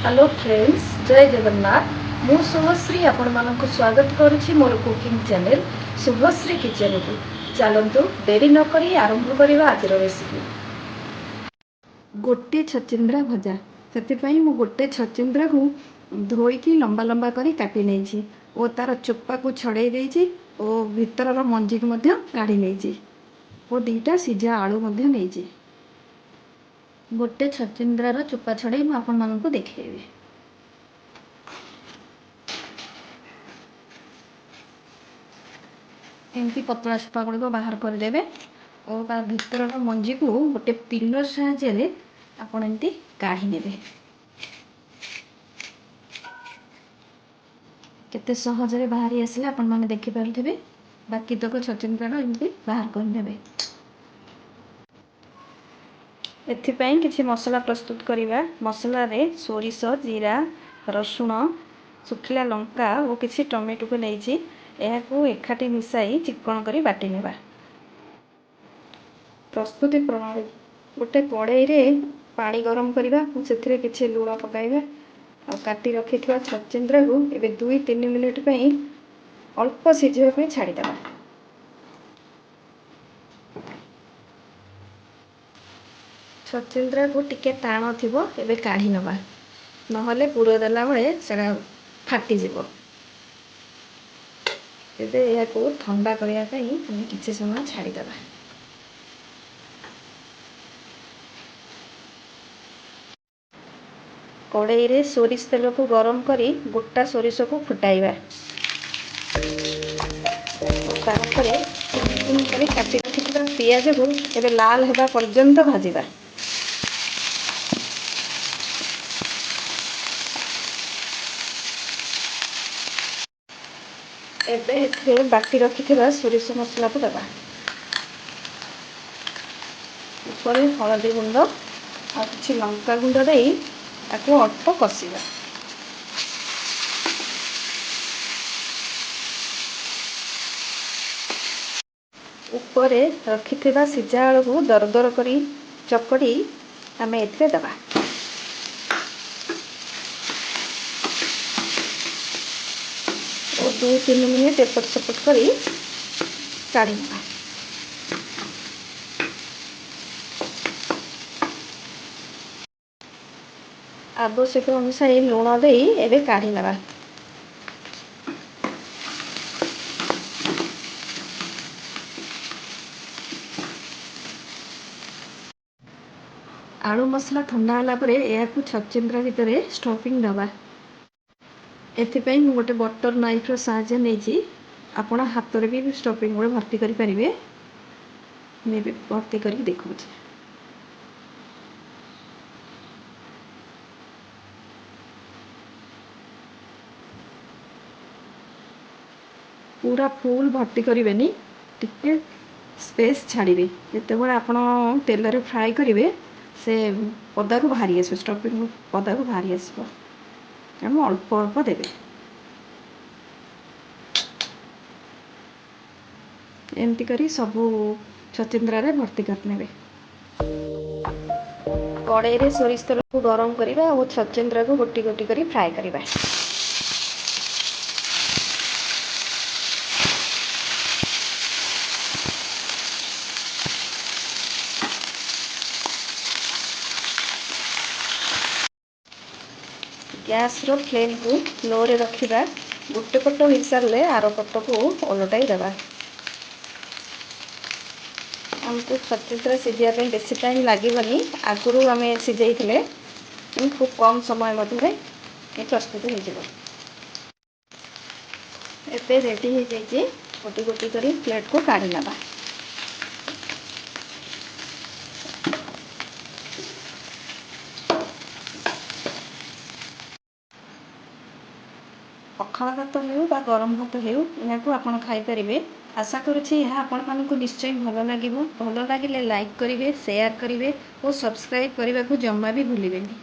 Hello friends, ଜୟ ଜଗନ୍ନାଥ। ମୁଁ ଶୁଭଶ୍ରୀ ଆପଣମାନଙ୍କୁ ସ୍ୱାଗତ କରୁଛି ମୋର କୁକିଂ ଚ୍ୟାନେଲ୍ ଶୁଭଶ୍ରୀ କିଚେନକୁ। ଚାଲନ୍ତୁ, ଡେରି ନକରି ଆରମ୍ଭ କରିବା ଆଜିର ରେସିପି, ଗୋଟେ ଛଚିନ୍ଦ୍ରା ଭଜା। ସେଥିପାଇଁ ମୁଁ ଗୋଟେ ଛଚିନ୍ଦ୍ରାକୁ ଧୋଇକି ଲମ୍ବା ଲମ୍ବା କରି କାଟି ନେଇଛି ଓ ତା'ର ଚୋପାକୁ ଛଡ଼େଇ ଦେଇଛି ଓ ଭିତରର ମଞ୍ଜିକୁ ମଧ୍ୟ କାଢ଼ି ନେଇଛି ଓ 2ଟା ସିଝା ଆଳୁ ମଧ୍ୟ ନେଇଛି। ଗୋଟେ ଛଚିନ୍ଦ୍ରାର ଚୋପା ଛଡ଼େଇ ମୁଁ ଆପଣମାନଙ୍କୁ ଦେଖେଇବି। ଏମିତି ପତଳା ଚୋପା ଗୁଡ଼ିକ ବାହାର କରିଦେବେ ଓ ତା ଭିତରର ମଞ୍ଜିକୁ ଗୋଟେ ପିଲର ସାହାଯ୍ୟରେ ଆପଣ ଏମିତି କାଢ଼ି ନେବେ। କେତେ ସହଜରେ ବାହାରି ଆସିଲେ ଆପଣମାନେ ଦେଖିପାରୁଥିବେ। ବାକି ତକ ଛଚିନ୍ଦ୍ରାର ଏମିତି ବାହାର କରିନେବେ। ଏଥିପାଇଁ କିଛି ମସଲା ପ୍ରସ୍ତୁତ କରିବା। ମସଲାରେ ସୋରିଷ, ଜିରା, ରସୁଣ, ଶୁଖିଲା ଲଙ୍କା ଓ କିଛି ଟମାଟୋକୁ ନେଇଛି। ଏହାକୁ ଏକାଠି ମିଶାଇ ଚିକ୍କଣ କରି ବାଟି ନେବା। ପ୍ରସ୍ତୁତି ପ୍ରଣାଳୀ: ଗୋଟେ କଡ଼େଇରେ ପାଣି ଗରମ କରିବା ଓ ସେଥିରେ କିଛି ଲୁଣ ପକାଇବା ଆଉ କାଟି ରଖିଥିବା ଛଚିନ୍ଦ୍ରାକୁ ଏବେ 2-3 ମିନିଟ୍ ପାଇଁ ଅଳ୍ପ ସିଝିବା ପାଇଁ ଛାଡ଼ିଦେବା। ଛଚିନ୍ଦ୍ରାକୁ ଟିକେ ଟାଣ ଥିବ, ଏବେ କାଢ଼ି ନେବା, ନହେଲେ ପୁର ଦେଲାବେଳେ ସେଇଟା ଫାଟିଯିବ। ଏବେ ଏହାକୁ ଥଣ୍ଡା କରିବା ପାଇଁ ଆମେ କିଛି ସମୟ ଛାଡ଼ିଦେବା। କଡ଼େଇରେ ସୋରିଷ ତେଲକୁ ଗରମ କରି ଗୋଟା ସୋରିଷକୁ ଫୁଟାଇବା। ତାପରେ ଚୁନ କରି କାଟି ରଖିଥିବା ପିଆଜକୁ ଏବେ ଲାଲ ହେବା ପର୍ଯ୍ୟନ୍ତ ଭାଜିବା। ଏବେ ଏଥିରେ ବାଟି ରଖିଥିବା ସୋରିଷ ମସଲାକୁ ଦେବା। ଉପରେ ହଳଦୀ ଗୁଣ୍ଡ ଆଉ କିଛି ଲଙ୍କା ଗୁଣ୍ଡ ଦେଇ ତାକୁ ଅଳ୍ପ କଷିବା। ଉପରେ ରଖିଥିବା ସିଝା ଆଳୁକୁ ଦରଦର କରି ଚକଟି ଆମେ ଏଥିରେ ଦେବା ଓ 2-3 ମିନିଟ୍ ଏପଟ ସେପଟ କରି କାଢ଼ି ନେବା। ଆବଶ୍ୟକ ଅନୁସାରେ ଲୁଣ ଦେଇ ଏବେ କାଢ଼ି ନେବା। ଆଳୁ ମସଲା ଥଣ୍ଡା ହେଲା ପରେ ଏହାକୁ ଛଚିନ୍ଦ୍ରା ଭିତରେ ଷ୍ଟଫିଂ ଦେବା। ଏଥିପାଇଁ ମୁଁ ଗୋଟେ ବଟର୍ ନାଇଫ୍ର ସାହାଯ୍ୟ ନେଇଛି। ଆପଣ ହାତରେ ବି ଷ୍ଟଫିଂ ଗୁଡ଼ା ଭର୍ତ୍ତି କରିପାରିବେ। ମୁଁ ଏବେ ଭର୍ତ୍ତି କରିକି ଦେଖାଉଛି। ପୁରା ଫୁଲ୍ ଭର୍ତ୍ତି କରିବେନି, ଟିକେ ସ୍ପେସ୍ ଛାଡ଼ିବେ। ଯେତେବେଳେ ଆପଣ ତେଲରେ ଫ୍ରାଏ କରିବେ, ସେ ପଦାକୁ ବାହାରି ଆସିବ, ଷ୍ଟଫିଂ ପଦାକୁ ବାହାରି ଆସିବ। ତେଣୁ ଅଳ୍ପ ଅଳ୍ପ ଦେବେ। ଏମିତି କରି ସବୁ ଛଚିନ୍ଦ୍ରାରେ ଭର୍ତ୍ତି କରିନେବେ। କଡ଼େଇରେ ସୋରିଷ ତେଲକୁ ଗରମ କରିବା ଓ ଛଚିନ୍ଦ୍ରାକୁ ଗୋଟି ଗୋଟି କରି ଫ୍ରାଏ କରିବା। ଗ୍ୟାସ୍ର ଫ୍ଲେମ୍କୁ ଲୋରେ ରଖିବା। ଗୋଟେ ପଟ ହୋଇସାରିଲେ ଆର ପଟକୁ ଓଲଟାଇ ଦେବା। ଆମକୁ ଛଚିନ୍ଦ୍ରା ସିଝିବା ପାଇଁ ବେଶୀ ଟାଇମ୍ ଲାଗିବନି। ଆଗରୁ ଆମେ ସିଝେଇଥିଲେ, ତେଣୁ ଖୁବ୍ କମ୍ ସମୟ ମଧ୍ୟରେ ଏ ପ୍ରସ୍ତୁତ ହେଇଯିବ। ଏବେ ରେଡ଼ି ହେଇଯାଇଛି। ଗୋଟି ଗୋଟି କରି ପ୍ଲେଟ୍କୁ କାଢ଼ି ନେବା। ପଖାଳ ଭାତ ହେଉ ବା ଗରମ ଭାତ ହେଉ, ଏହାକୁ ଆପଣ ଖାଇପାରିବେ। ଆଶା କରୁଛି ଏହା ଆପଣମାନଙ୍କୁ ନିଶ୍ଚୟ ଭଲ ଲାଗିବ। ଭଲ ଲାଗିଲେ ଲାଇକ୍ କରିବେ, ସେୟାର କରିବେ ଓ ସବସ୍କ୍ରାଇବ୍ କରିବାକୁ ଜମା ବି ଭୁଲିବେନି।